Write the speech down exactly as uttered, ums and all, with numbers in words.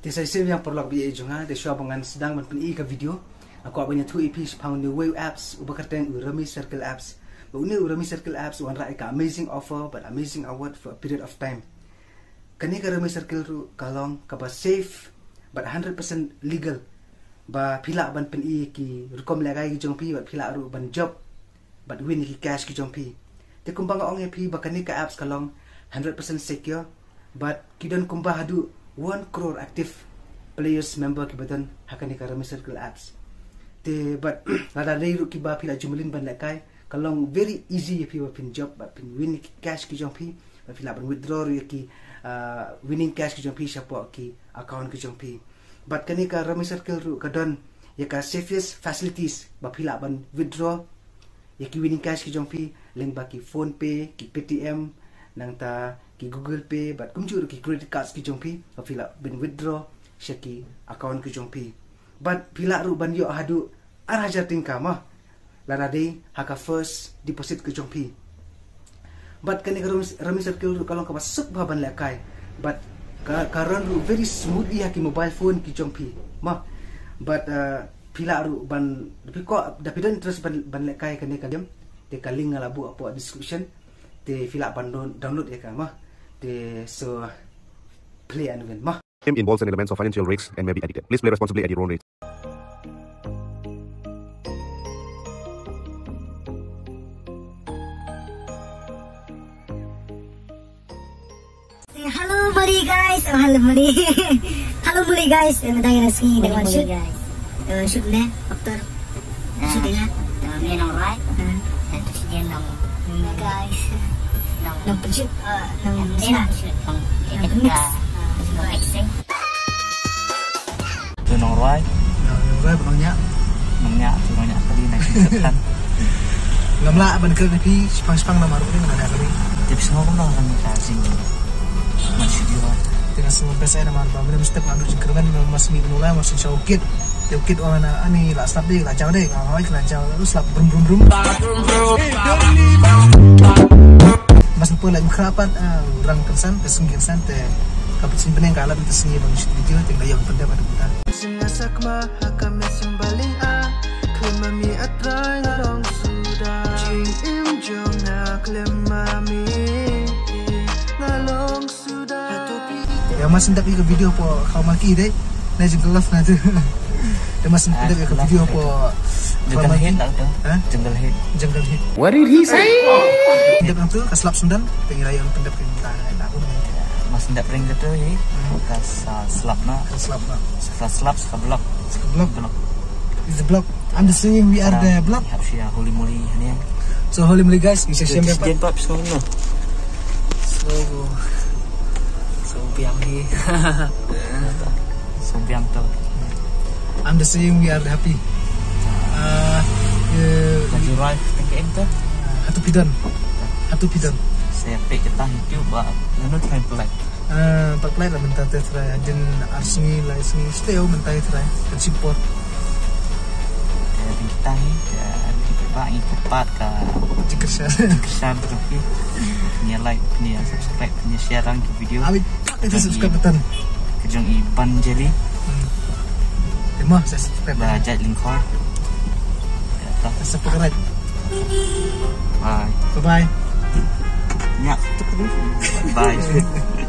Te sa shisien ïa paralok ba ïeit jong nga, te shuwa ba ngan sdang ban pyni ïa ka video, nga kwah ban ïathuh ïa phi shaphang une u wei u apps uba kyrteng u Rummy Circle apps. Ba une u Rummy Circle apps u wanrah ïa ka amazing offer bad amazing award for a period of time. Kane ka Rummy Circle ruh ka long kaba safe bad hundred percent legal, ba phi lah ban pyni ïa ki rukom lehkai ki jong phi bad phi lah ruh ban job bad win ïa ki cash ki jong phi. Te kumba nga ong ïa phi ba kane ka apps ka long hundred percent secure, bad ki don kumba haduh one crore active players member kiba don ha kane ka Rummy Circle apps. Te bad lada dei ruh kiba phi la ju mlien ban lehkai, ka long very easy ïa phi ba phin job bad phin win ïa ki cash ki jong phi, bad phi lah ban withdraw ruh ïa ki, ah, winning cash ki jong phi shapoh ki account ki jong phi. Bad kane ka Rummy Circle ruh ka don ïa ka safest facilities ba phi lah ban withdraw ïa ki winning cash ki jong phi lyngba ki PhonePe, ki Paytm, nangta ki Google Pay, bad kumjuh ruh ki credit cards ki jong phi, ba phi lah ban withdraw sha ki account ki jong phi. Bad phi lah ruh ban ïoh haduh ar hajar tyngka mo, lada dei ha ka first deposit ka jong phi. Bad kane ka Rummy, Rummy Circle ruh ka long kaba suk bha ban lehkai. Bad ka, ka run ruh very smoothly ha ki mobile phone ki jong phi mo. Bad, uh, phi lah ruh ban, da phi kwah, da phi don interest ban, ban lehkai kane ka game, te ka link nga la buh hapoh description. Te phi lah ban don-, download ïa ka mo. Te so, play and win mo. Game involves an element of financial risks and may be addictive. Please play responsibly at your own risk. Hello, Mali guys. Oh, hello, Mali. Hello, Mali guys. Eh, mynta ngi dang sngi, dang wan shoot. Guys. Eh, shoot ne, actor. Shoot ne. Nongrai. Hmm. Nong, guys. Nong, nong shoot. Ah, nong shoot. Nong mix. Ah, nong mix. Tu nongrwai. Nongrwai ba nongñiah. Nongñiah, tu nongñiah kali na ki setan. Ngam lah ban kren ïa phi, shipang shipang namar ruh ngam lah kren. Tips ngam lah kan ka sing. Man studio. Te nga sngew best ai namar ba mynta mynstep nga duk jingkyrmen, mas mi nulai, mas sing shaw kit. Te u kit ong na ani la slap dei, la jaw dei, nga hoi la jaw, la slap brum brum brum. Mas pun lagi khrapat, ah, orang kynsan, te sngi kynsan, te ka pynshin bneng ka lap te sngi ban shoot video, te nga ïoh pyndep bad mynta. Sing nga sakma ha ka mes symbaling a, khlem ma mi a trai nga long suda. Jingim jong nga khlem ma mi nga long suda. Ïa, mas pyndep ïa ka video hapoh Khawmalki dei. Na Jungle Love na tu. Ïa, mas pyndep ïa ka video hapoh Jungle Khawmalki. Hit lah tu. Ha? Jungle Hit. Jungle Hit. What did he say? Pyndep nangtu, ka slap sendang, te ngi la ïoh pyndep ka mynta, eh, dah pun. Mas pyndep ring tu, eh. Hmm. Ka sa-, slap na. Ka slap na. Sa slap, sa block. Sa block. Block. Is the block. I'm just saying we are the block. Hap shia holy moly, ni. So holy moly, guys, ngi sa shem. Shem pap, so no. So, so biang hi. So biang tu. I'm just saying we are happy. Uh, yeah. Baju rai tengke em tu. Hatu pidon. Hatu pidon. Saya pek kita hidup ba, nanu time pelai. Ah, pat pynlait la mynta te trai, hadien ar sngi, lai sngi, stay home mynta te trai, kan shim por. Te mynta hi, te hadien ba ngi kyrpad ka jingkyrshan. Jingkyrshan ka jong phi. Phin ïa like, phin ïa subscribe, phin ïa share ruh ki video. Abi, tap ïa ka subscribe button. Ka jong i Ban Jelly. Hmm. Te mo, sa subscribe. Ba jait lyngkhor. Te tap. Sa subscribe. Bye. Bye bye. Nya, tu ka dei. Bye.